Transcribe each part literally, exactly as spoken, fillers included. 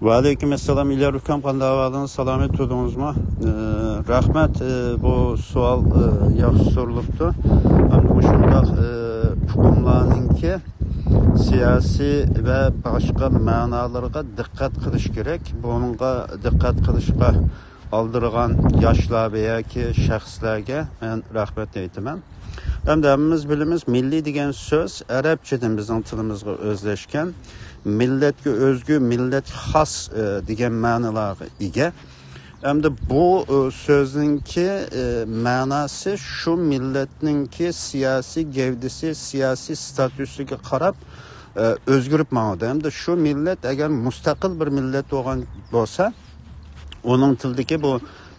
ۋەئەلەيكۇم ئەسسالام، ئىليار ئۇكام، قانداق ئەھۋالىڭىز؟ سالامەت تۇردىڭىزمۇ؟ ئە، رەھمەت. ئە، بۇ سوئال، ئە، ياخشى سورۇلۇپتۇ. ئەمدى مۇشۇنداق، ئە، ئۇقۇملارنىڭكى سىياسىي ۋە باشقا مەنالىرىغا دىققەت قىلىش كېرەك. بۇنىڭغا دىققەت قىلىشقا ئالدىرىغان ياشلار ۋە ياكى شەخسلەرگە مەن رەھمەت ئېيتىمەن. ئەمدى ھەممىمىز بىلىمىز، مىللىي دېگەن سۆز ئەرەبچىدىن بىزنىڭ تىلىمىزغا ئۆزلەشكەن. مىللەتكە ئۆزگە، مىللەتكە خاس، ئە، دېگەن مەنىلەرگە ئىگە. ئەمدى بۇ، ئە، سۆزنىڭكى، ئە، مەناسى شۇ مىللەتنىڭكى سىياسىي گەۋدىسى، سىياسىي ستاتۇسىغا قاراپ، ئە، ئۆزگىرىپ ماڭىدۇ. ئەمدى شۇ مىللەت ئەگەر مۇستەقىل بىر مىللەت بولغان بولسا، ئۇنىڭ تىلىدىكى بۇ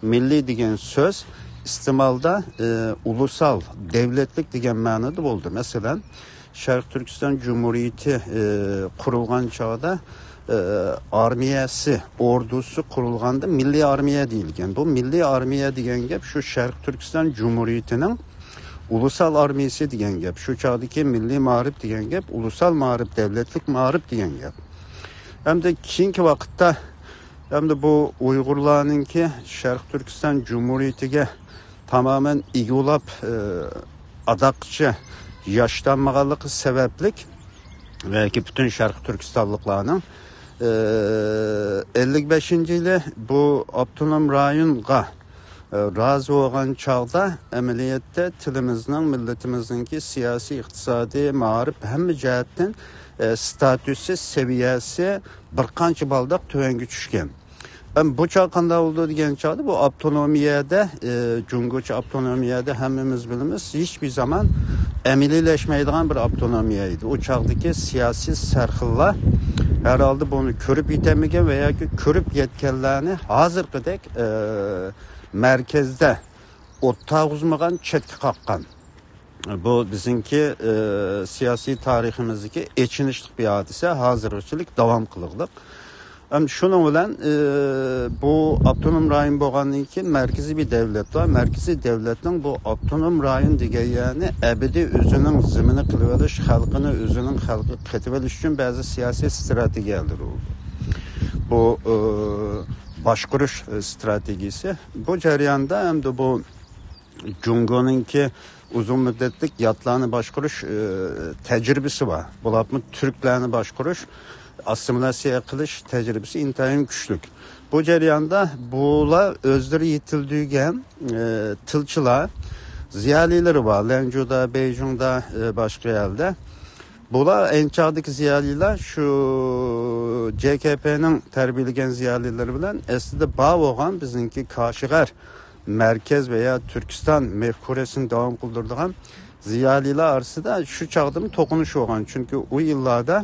مىللىي دېگەن سۆز ئىستېمالدا، ئى، ئۇلۇسال، دەۋلەتلىك دېگەن مەنىدە بولدى. مەسىلەن، شەرقىي تۈركىستان جۇمھۇرىيىتى، ئى، قۇرۇلغان چاغدا، ئى، ئارمىيەسى، ئوردۇسى قۇرۇلغاندا مىللىي ئارمىيە دېيىلگەن. بۇ مىللىي ئارمىيە دېگەن گەپ شۇ شەرقىي تۈركىستان جۇمھۇرىيىتىنىڭ ئۇلۇسال ئارمىيىسى دېگەن گەپ. شۇ چاغدىكى مىللىي مائارىپ دېگەن گەپ ئۇلۇسال مائارىپ، دەۋلەتلىك مائارىپ دېگەن گەپ. ئەمدى كېيىنكى ۋاقىتتا ئەمدى بۇ ئۇيغۇرلارنىڭكى شەرقىي تۈركىستان جۇمھۇرىيىتىگە تامامەن ئىگە بولاپ، ئى، ئاداققىچە ياشىتالمىغانلىقى سەۋەبلىك ۋە ياكى پۈتۈن شەرقىي تۈركىستانلىقلارنىڭ، ئى، ئەللىك بەشىنچى يىلى بۇ ئاپتونوم رايونغا، ئى، رازى بولغان چاغدا ئەمەلىيەتتە تىلىمىزنىڭ، مىللىتىمىزنىڭكى سىياسىي، ئىقتىسادىي، مائارىپ ھەممە جەھەتتىن، ئى، ستاتۇسى، سەۋىيەسى بىر قانچە بالداق تۆۋەنگە چۈشكەن. ئەم، بۇ چاغ قانداق بولىدۇ دېگەن چاغدا، بۇ ئاپتونومىيەدە، ئى، جۇڭگوچە ئاپتونومىيەدە ھەممىمىز بىلىمىز، ھېچبىر زامان ئەمەلىيلەشمەيدىغان بىر ئاپتونومىيە ئىدى. ئۇ چاغدىكى سىياسىي سەرخىللار ھەر ھالدا بۇنى كۆرۈپ يېتەلمىگەن ۋە ياكى كۆرۈپ يەتكەنلەرنى ھازىرقىدەك، ئى، مەركەزدە ئوت تۇتقۇزمىغان، چەتكە قاققان. بۇ بىزنىڭكى، ئى، سىياسىي تارىخىمىزدىكى ئېچىنىشلىق بىر ھادىسە، ھازىرغىچىلىك داۋام قىلغلىق. ئەمدى شۇنىڭ بىلەن، ئى، بۇ ئاپتونوم رايون بولغاندىن كېيىن مەركىزىي بىر دەۋلەت بار. مەركىزىي دەۋلەتنىڭ بۇ ئاپتونوم رايون دېگەن يەرنى ئەبەدىي ئۆزىنىڭ زېمىنى قىلىۋېلىش، خەلقىنى ئۆزىنىڭ خەلقى قىلىۋېلىش ئۈچۈن بەزى سىياسىي ستراتېگىيەلىرى بولىدۇ. بۇ، ئى، باشقۇرۇش، ئى، ستراتېگىيىسى. بۇ جەرياندا ئەمدى بۇ جۇڭگونىڭكى ئۇزۇن مۇددەتلىك ياتلارنى باشقۇرۇش، ئى، تەجرىبىسى بار. بولۇپمۇ تۈركلەرنى باشقۇرۇش، ئاسسىمىلياتسىيە قىلىش تەجرىبىسى ئىنتايىن كۈچلۈك. بۇ جەرياندا بۇلار ئۆزلىرى يېتىلدۈرگەن، ئى، تىلچىلار، زىيالىيلىرى بار. لەنجۇدا، بېيجىڭدا، ئى، باشقا يەردە. بۇلار ئەينى چاغدىكى زىيالىيلار شۇ جې كې پېنىڭ تەربىيەلىگەن زىيالىيلىرى بىلەن ئەسلىدە بار بولغان بىزنىڭكى كاشغەر مەركەز ۋە يا تۈركىستان مەپكۇرىسىنى داۋام قىلدۇرىدىغان زىيالىيلار ئارىسىدا شۇ چاغدىمۇ توقۇنۇش بولغان. چۈنكى ئۇ يىللاردا،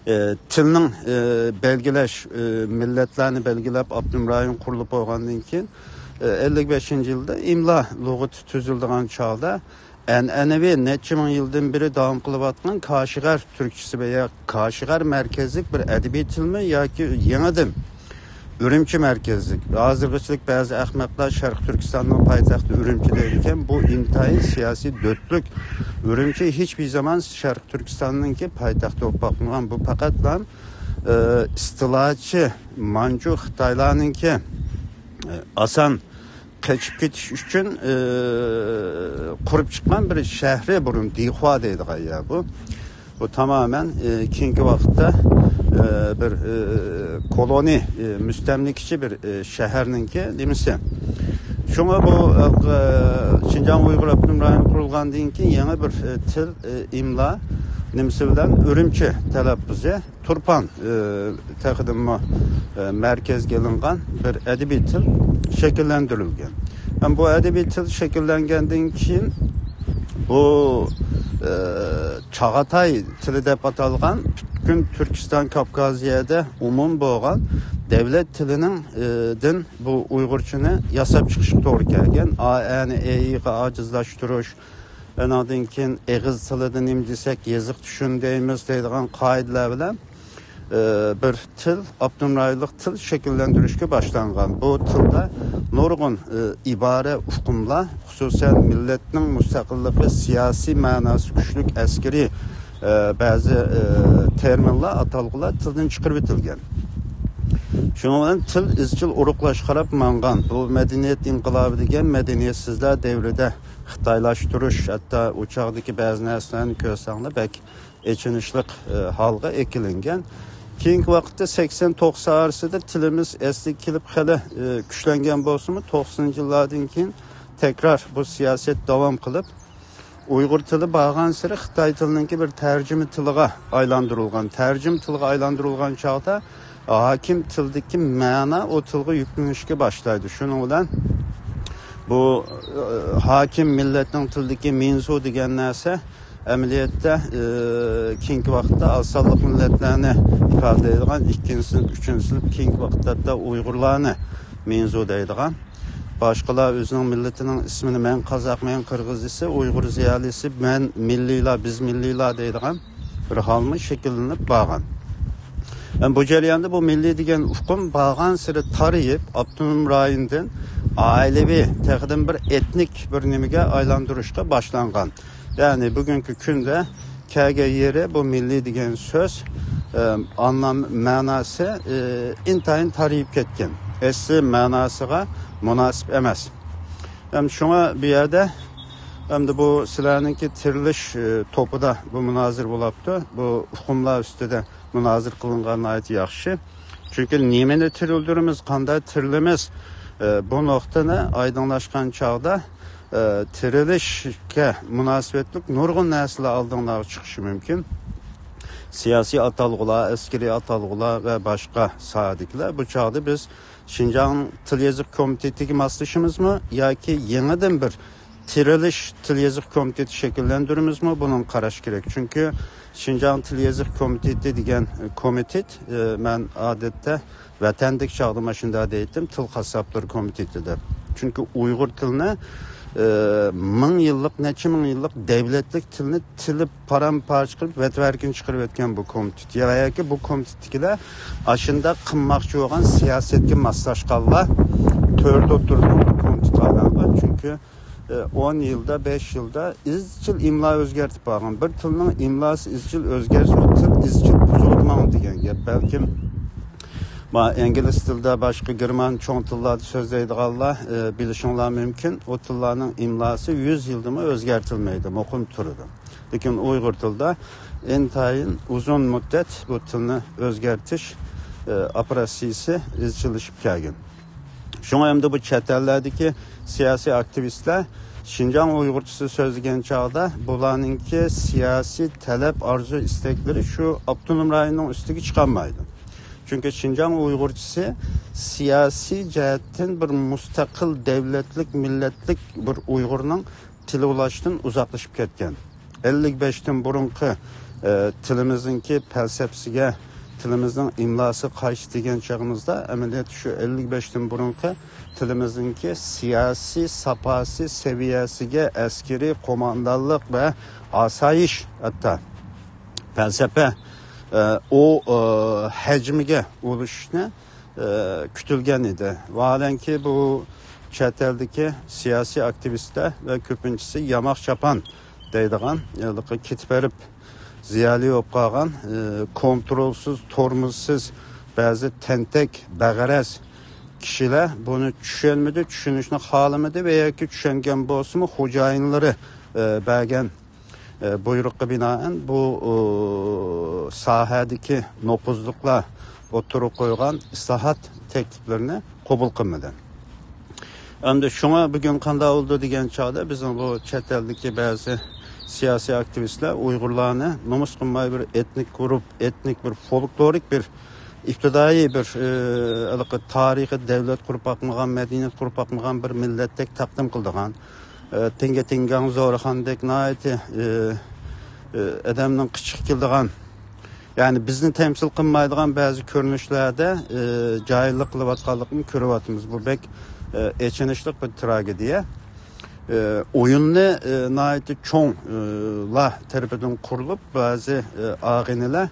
ئى، تىلنىڭ، ئى، بەلگىلەش، ئى، مىللەتلەرنى بەلگىلەپ ئاپتونوم رايون قۇرۇلۇپ بولغاندىن كېيىن، ئى، ئەللىك بەشىنچى يىلدا ئىملا لۇغىتى تۈزۈلىدىغان چاغدا ئەنئەنىۋى نەچچە مىڭ يىلدىن بېرى داۋام قىلىۋاتقان كاشغەر تۈركچىسى ۋە يا كاشغەر مەركەزلىك بىر ئەدەبىي تىلمۇ ياكى يېڭىدىن ئۈرۈمچى مەركەزلىك. ھازىرغىچىلىك بەزى ئەخمەقلەر شەرقىي تۈركىستاننىڭ پايتەختى ئۈرۈمچى دەيدىكەن. بۇ ئىنتايىن سىياسىي دۆتلۈك. ئۈرۈمچى ھېچبىر زامان شەرقىي تۈركىستاننىڭكى پايتەختى بولۇپ باقمىغان. بۇ پەقەتلا، ئى، ئىستىلاچى مانجۇ خىتايلارنىڭكى، ئى، ئاسان قېچىپ كېتىش ئۈچۈن، ئى، قۇرۇپ چىققان بىر شەھىرى بۇرۇن، دىخۇا دەيدىغان يەر بۇ. بۇ تامامەن، ئى، كېيىنكى ۋاقىتتا، ئى، بىر، ئى، كولونىي، ئى، مۇستەملىكىچى بىر، ئى، شەھەرنىڭكى نېمىسى. شۇڭا بۇ، ئى، شىنجاڭ ئۇيغۇر ئاپتونوم رايونى قۇرۇلغاندىن كېيىن يېڭى بىر، ئى، تىل، ئى، ئىملا نېمىسى بىلەن ئۈرۈمچى تەلەپپۇزى تۇرپان، ئى، تېخىدىنمۇ، ئى، مەركەزگە ئېلىنغان بىر ئەدەبىي تىل شەكىللەندۈرۈلگەن. ھەم بۇ ئەدەبىي تىل شەكىللەنگەندىن كېيىن بۇ، ئى، چاغاتاي تىلى دەپ ئاتالغان پۈتكۈل تۈركىستان كاپكازىيەدە ئومۇمىي بولغان دەۋلەت تىلىنىڭ، ئى، دىن بۇ ئۇيغۇرچىنى ياساپ چىقىشقا توغرا كەلگەن. ئا، ئەنى، ئېيغا ئاجىزلاشتۇرۇش، ئانىڭدىن كېيىن ئېغىز تىلىدا نېمە دېسەك، يېزىق چۈشۈن دەيمىز دەيدىغان قائىدىلەر بىلەن، ئى، بىر تىل، ئاپتونوم رايونلۇق تىل شەكىللەندۈرۈشكە باشلانغان. بۇ تىلدا نۇرغۇن، ئى، ئىبارە، ئۇقۇملار، خۇسۇسەن مىللەتنىڭ مۇستەقىللىقى، سىياسىي مەناسى كۈچلۈك ئەسكىرىي، ئى، بەزى، ئى، تېرمىنلار، ئاتالغۇلار تىلدىن چىقىرىۋېتىلگەن. شۇنىڭ بىلەن تىل ئىزچىل ئۇرۇقلاشقا قاراپ ماڭغان. بۇ مەدەنىيەت ئىنقىلابى دېگەن مەدەنىيەتسىزلەر دەۋرىدە خىتايلاشتۇرۇش، ھەتتا ئۇ چاغدىكى بەزى نەرسىلەرنى كۆرسەڭلار بەك ئېچىنىشلىق، ئى، ھالغا ئەكېلىنگەن. كېيىنكى ۋاقىتتا سەكسەن توقسان ئارىسىدا تىلىمىز ئەسلىگە كېلىپ خېلى، ئى، كۈچلەنگەن بولسىمۇ، توقسىنىنچى يىللاردىن كېيىن تەكرار بۇ سىياسەت داۋام قىلىپ، ئۇيغۇر تىلى بارغانسېرى خىتاي تىلىنىڭكى بىر تەرجىمە تىلىغا ئايلاندۇرۇلغان. تەرجىمە تىلىغا ئايلاندۇرۇلغان چاغدا ھاكىم تىلدىكى مەنا ئۇ تىلغا يۈكلىنىشكە باشلايدۇ. شۇنىڭ بىلەن بۇ، ئى، ھاكىم مىللەتنىڭ تىلىدىكى مىنسۇ دېگەن نەرسە ئەمەلىيەتتە، ئى، كېيىنكى ۋاقىتتا ئاز سانلىق مىللەتلەرنى ئىپادىلەيدىغان، ئىككىنچى سىنىپ، ئۈچىنچى سىنىپ، كېيىنكى ۋاقىتتا ھەتتا ئۇيغۇرلارنى مىنزۇ دەيدىغان. باشقىلار ئۆزىنىڭ مىللىتىنىڭ ئىسمىنى مەن قازاق، مەن قىرغىز دېسە، ئۇيغۇر زىيالىيسى مەن مىللىيلار، بىز مىللىيلار دەيدىغان بىر ھالمۇ شەكىللىنىپ بارغان. ھەم بۇ جەرياندا بۇ مىللىي دېگەن ئۇقۇم بارغانسېرى تارىيىپ، ئاپتونوم رايوندىن ئائىلىۋى، تېخىدىن بىر ئېتنىك بىر نېمىگە ئايلاندۇرۇشقا باشلانغان. يەنى بۈگۈنكى كۈندە كەلگەن يېرى بۇ مىللىي دېگەن سۆز، ئە، ئانلام مەناسى، ئە، ئىنتايىن تارىيىپ كەتكەن. ئەسلى مەناسىغا مۇناسىپ ئەمەس. ھەم شۇڭا بۇ يەردە، ئەمدى بۇ سىلەرنىڭكى تىرىلىش، ئە، توپىدا بۇ مۇنازىرە بولاپتۇ. بۇ ئۇقۇملار ئۈستىدە مۇنازىرە قىلىنغان ناھايىتى ياخشى. چۈنكى نېمىنى تىرىلدۈرىمىز، قانداق تىرىلىمىز، ئە، بۇ نۇقتىنى ئايدىڭلاشقان چاغدا، ئە، تىرىلىشكە مۇناسىۋەتلىك نۇرغۇن نەرسىلەر ئالدىڭلارغا چىقىشى مۇمكىن. سىياسىي ئاتالغۇلار، ئەسكىرىي ئاتالغۇلار ۋە باشقا ساھەدىكىلەر. بۇ چاغدا بىز شىنجاڭ تىل يېزىق كومىتېتىگە ماسلىشىمىزمۇ ياكى يېڭىدىن بىر تىرىلىش تىل يېزىق كومىتېتى شەكىللەندۈرىمىزمۇ، بۇنىڭغا قاراش كېرەك. چۈنكى شىنجاڭ تىل يېزىق كومىتېتى دېگەن، ئە، كومىتېت، ئە، مەن ئادەتتە ۋەتەندىكى چاغدا مانا شۇنداق دەيتتىم، تىل قاسساپلىرى كومىتېتى دەپ. چۈنكى ئۇيغۇر تىلىنى، ئى، مىڭ يىللىق، نەچچە مىڭ يىللىق دەۋلەتلىك تىلنى تىلىپ پارام-پارچە قىلىپ، ۋەتۋەركىنى چىقىرىۋەتكەن بۇ كومىتېت. يا ياكى بۇ كومىتېتتىكىلەر ئاشۇنداق قىلماقچى بولغان سىياسەتكە ماسلاشقانلار تۆرىدە ئوتتۇرىدىغان بىر كومىتېتقا ئايلانغان. چۈنكى، ئى، ئون يىلدا، بەش يىلدا ئىزچىل ئىملا ئۆزگەرتىپ بارغان. بىر تىلنىڭ ئىملاسى ئىزچىل ئۆزگەرسە، ئۇ تىل ئىزچىل بۇزۇلۇپ ماڭىدۇ دېگەن گەپ. بەلكىم ما ئىنگلىز تىلىدا، باشقا گېرمان چوڭ تىللاردا سۆزلەيدىغانلار، ئى، بىلىشىڭلار مۇمكىن، ئۇ تىللارنىڭ ئىملاسى يۈز يىلدىمۇ ئۆزگەرتىلمەيدۇ، مۇقىم تۇرىدۇ. لېكىن ئۇيغۇر تىلىدا ئىنتايىن ئۇزۇن مۇددەت بۇ تىلنى ئۆزگەرتىش، ئى، ئوپېراتسىيىسى ئىزچىللىشىپ كەلگەن. شۇڭا ئەمدى بۇ چەت ئەللەردىكى سىياسىي ئاكتىۋىستلار شىنجاڭ ئۇيغۇرچىسى سۆزلىگەن چاغدا بۇلارنىڭكى سىياسىي تەلەپ، ئارزۇ، ئىستەكلىرى شۇ ئاپتونوم رايوننىڭ ئۈستىگە چىقالمايدۇ. چۈنكى شىنجاڭ ئۇيغۇرچىسى سىياسىي جەھەتتىن بىر مۇستەقىل دەۋلەتلىك، مىللەتلىك بىر ئۇيغۇرنىڭ تىلى بولۇشتىن ئۇزاقلىشىپ كەتكەن. ئەللىك بەشتىن بۇرۇنقى، ئە، تىلىمىزنىڭكى پەلسەپىسىگە، تىلىمىزنىڭ ئىملاسى قايسى دېگەن چېغىمىزدا، ئەمەلىيەتتە شۇ ئەللىك بەشتىن بۇرۇنقى تىلىمىزنىڭكى سىياسىي ساپاسى، سەۋىيەسىگە، ئەسكىرىي، قوماندانلىق ۋە ئاسايىش، ھەتتا پەلسەپە، ئە، ئۇ، ئە، ھەجمىگە ئۇلىشىشنى، ئە، كۈتۈلگەن ئىدى. ۋاھالەنكى، بۇ چەت ئەلدىكى سىياسىي ئاكتىۋىستلار ۋە كۆپىنچىسى ياماق چاپان دەيدىغان، ھېلىقى كېتىپ بېرىپ، زىيالىي بولۇپ قالغان، ئى، كونترولسىز، تورمۇزسىز بەزى تەنتەك، بەغەرەز كىشىلەر بۇنى چۈشەنمىدى، چۈشىنىشنى خالىمىدى ۋە ياكى چۈشەنگەن بولسىمۇ، خوجايىنلىرى، ئى، بەرگەن، ئى، بۇيرۇققا بىنائەن بۇ، ئۇ، ساھەدىكى نوپۇزلۇقلار ئوتتۇرىغا قويغان ئىسلاھات تەكلىپلىرىنى قوبۇل قىلمىدى. ئەمدى شۇڭا بۈگۈن قانداق بولدى دېگەن چاغدا، بىزنىڭ بۇ چەت ئەلدىكى بەزى سىياسىي ئاكتىۋىستلار ئۇيغۇرلارنى نومۇس قىلماي بىر ئېتنىك گۇرۇپ، ئېتنىك بىر فولكلورىك بىر ئىپتىدائىي بىر، ئى، ھېلىقى تارىخىي دەۋلەت قۇرۇپ باقمىغان، مەدەنىيەت قۇرۇپ باقمىغان بىر مىللەتتەك تەقدىم قىلىدىغان، ئى، تىڭگە تىڭگاڭ زورخاندەك ناھايىتى، ئى، ئى، ئادەمنىڭ قىچىقى كېلىدىغان، يەنى بىزنى تەمسىل قىلمايدىغان بەزى كۆرۈنۈشلەردە، ئى، جاھىللىق قىلىۋاتقانلىقىنى كۆرۈۋاتىمىز. بۇ بەك، ئى، ئېچىنىشلىق بىر تراگېدىيە. ئى، ئويۇننى، ئى، ناھايىتى چوڭ، ئى، لار تەرىپىدىن قۇرۇلۇپ، بەزى، ئى، ئاغىنىلەر،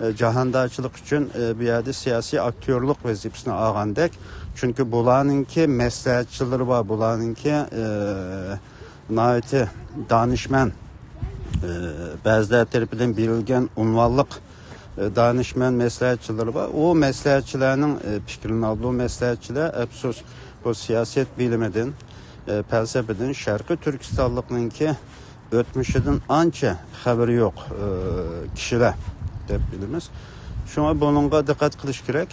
ئى، جاھاندارچىلىق ئۈچۈن، ئى، بۇ يەردە سىياسىي ئاكتيورلۇق ۋەزىپىسىنى ئالغاندەك. چۈنكى بۇلارنىڭكى مەسلىھەتچىلىرى بار، بۇلارنىڭكى، ئى، ناھايىتى دانىشمەن، ئى، بەزىلەر تەرىپىدىن بېرىلگەن ئۇنۋانلىق، دانىشمەن مەسلىھەتچىلىرى بار. ئۇ مەسلىھەتچىلەرنىڭ پىكرىنى ئالدى. ئۇ مەسلىھەتچىلەر، ئەپسۇس، بۇ سىياسەت بىلىمىدىن، پەلسەپىدىن شەرقىي تۈركىستانلىقنىڭكى ئۆتمۈشىدىن ئانچە خەۋىرى يوق كىشىلەر دەپ بىلىمىز. شۇڭا بۇنىڭغا دىققەت قىلىش كېرەك.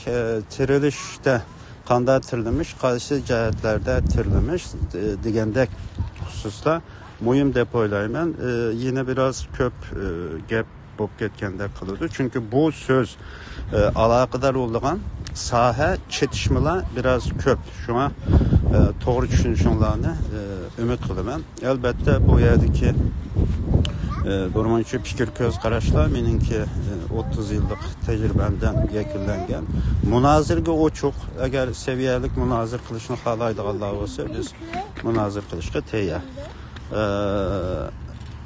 تىرىلىشتە قانداق تىرىلىمىش، قايسى جەھەتلەردە تىرىلىمىش دېگەندەك خۇسۇسلار مۇھىم دەپ ئويلايمەن. يەنە بىراز كۆپ گەپ بولۇپ كەتكەندەك قىلىدۇ. چۈنكى بۇ سۆز ئالاقىدار بولىدىغان ساھە چېتىشمىلار بىراز كۆپ. شۇڭا توغرا چۈشىنىشىڭلارنى ئۈمىد قىلىمەن. ئەلبەتتە، بۇ يەردىكى بىرمۇنچە پىكىر، كۆز قاراشلار مېنىڭكى ئوتتۇز يىللىق تەجرىبەمدىن يەكۈنلەنگەن. مۇنازىرىگە ئوچۇق، ئەگەر سەۋىيەلىك مۇنازىرە قىلىشنى خالايدىغانلار بولسا، بىز مۇنازىرە قىلىشقا تەييار.